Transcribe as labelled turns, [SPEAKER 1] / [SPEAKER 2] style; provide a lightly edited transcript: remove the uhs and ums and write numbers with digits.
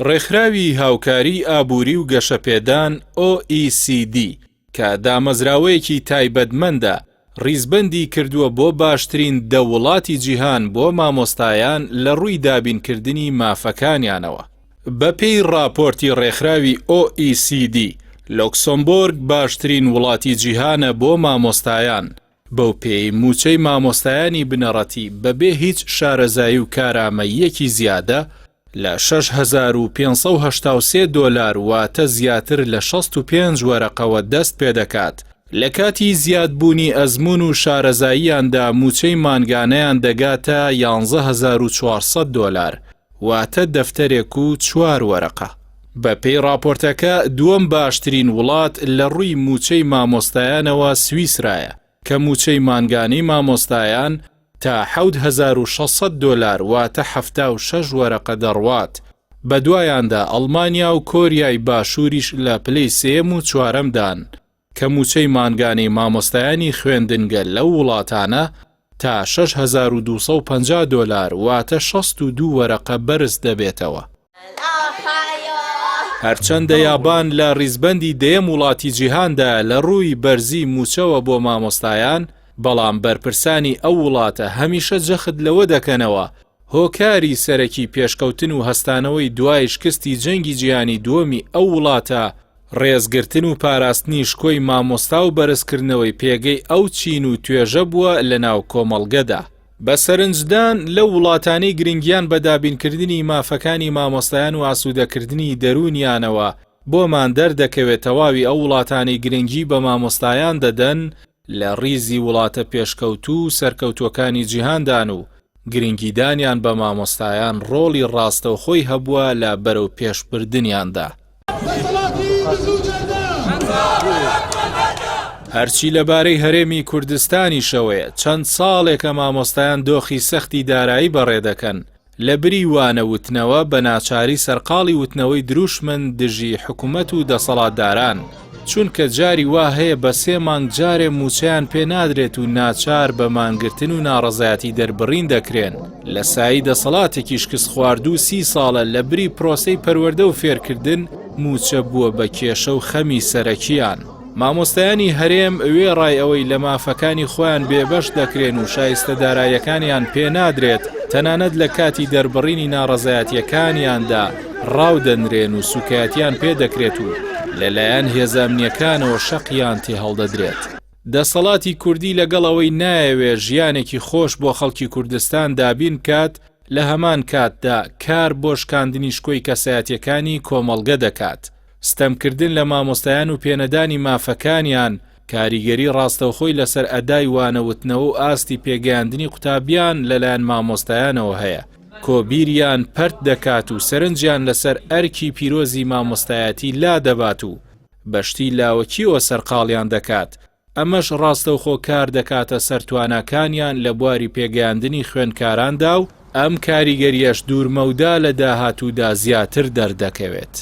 [SPEAKER 1] ڕێکخراوی هاوکاریی ئابووری و گەشەپێدان، OECD، کە دامەزراوەیەکی تایبەتمەندە، ڕیزبەندی کردووە بۆ باشترین دە وڵاتی جیهان بۆ مامۆستایان لە ڕووی دابینکردنی مافەکانیانەوە. بەپێی ڕاپۆرتی ڕێکخراوی OECD، لۆکسۆمبۆرگ باشترین وڵاتی جیهانە بۆ مامۆستایان، بەو پێیەی مووچەی مامۆستایانی بنەڕەتی بەبێ هیچ شارەزایی و کارامەییەکی زیادە لە 6583 دۆلار واتە زیاتر لە 65 وەرەقەوە دەست پێدەکات، لە کاتی زیادبوونی ئەزموون و شارەزاییاندا مووچەی مانگانەیان دەگاتە 11400 دۆلار واتە دەفتەرێک و چوار وەرەقە. بەپێی ڕاپۆرتەکە دووەم باشترین وڵات لە ڕووی مووچەی مامۆستایانەوە سویسرایە کە مووچەی مانگانەی مامۆستایان تا 7600 دۆلار واتە 76 وەرەقە دەڕوات، بەدوایاندا ئەڵمانیا و کۆریای باشووریش لە پلەی سێیەم و چوارەمدان کە مووچەی مانگانەی مامۆستایانی خوێندنگە لەو وڵاتانە تا 6250 دۆلار واتە 62 وەرەقە بەرز دەبێتەوە. هەرچەندە یابان لە ڕیزبەندی دەیەم وڵاتی جیهاندایە لە ڕووی بەرزی مووچەوە بۆ مامۆستایان، بەڵام بەرپرسانی ئەو وڵاتە هەمیشە جەخت لەوە دەکەنەوە هۆکاری سەرەکی پێشکەوتن و هەستانەوەی دوای شکستی جەنگی جیهانی دووەمی ئەو وڵاتە ڕێزگرتن و پاراستنی شکۆی مامۆستا و بەرزکردنەوەی پێگەی ئەو چین و توێژە بووە لەناو کۆمەڵگەدا. بە سەرنجدان لەو وڵاتانەی گرنگیان بە دابینکردنی مافەکانی مامۆستایان و ئاسوودەکردنی دەروونیانەوە بۆمان دەردەکەوێت تەواوی ئەو وڵاتانەی گرنگی بە مامۆستایان دەدەن لە ڕیزی وڵاتە پێشکەوتوو و سەرکەوتووەکانی جیهاندان و گرنگیدانیان بە مامۆستایان ڕۆڵی ڕاستەوخۆی هەبووە لە بەرەوپێشبردنیاندا. هەرچی لەبارەی هەرێمی کوردستانیشەوەیە، چەند ساڵێکە مامۆستایان دۆخی سەختی دارایی بەڕێدەکەن، لەبری وانە وتنەوە بە ناچاری سەرقاڵی وتنەوەی دروشمن دژی حکومەت و دەسەڵاتداران، چونکە جاری وا هەیە بە سێ مانگ جارێ مووچەیان پێ نادرێت و ناچار بە مانگرتن و ناڕەزایەتی دەربڕین دەکرێن لە سایەی دەسەڵاتێکی شکستخواردوو سی ساڵە لە بری پرۆسەی پەروەردە و فێرکردن مووچە بووە بە کێشە و خەمی سەرەکییان. مامۆستایانی هەرێم وێڕای ئەوەی لە مافەکانی خۆیان بێبەش دەکرێن و شایستە داراییەکانیان پێ نادرێت، تەنانەت لە کاتی دەربڕینی ناڕەزایەتییەکانیاندا ڕاو دەنرێن و سووکایەتییان پێ دەکرێت و لەلایەن هێزە ئەمنییەکانەوە شەقیان تێهەڵدەدرێت. دەسەڵاتی کوردی لەگەڵ ئەوەی نایەوێ ژیانێکی خۆش بۆ خەڵکی کوردستان دابین بکات، لە هەمان کاتدا کار بۆ شکاندنی شکۆی کەسایەتییەکانی کۆمەڵگە دەکات. ستەمکردن لە مامۆستایان و پێنەدانی مافەکانیان، کاریگەری ڕاستەوخۆی لەسەر ئەدای وانەوتنەوە و ئاستی پێگەیاندنی قوتابیان لەلایەن مامۆستایانەوە هەیە، کۆبیریان پەرت دەکات و سەرنجیان لەسەر ئەرکی پیرۆزی مامۆستایەتی لادەبات و بە شتی لاوەکییەوە سەرقاڵیان دەکات، ئەمەش ڕاستەوخۆ کار دەکاتە سەر تواناکانیان لە بواری پێگەیاندنی خوێندکاراندا و ئەم کاریگەرییەش دوورمەودا لە داهاتوودا زیاتر دەردەکەوێت.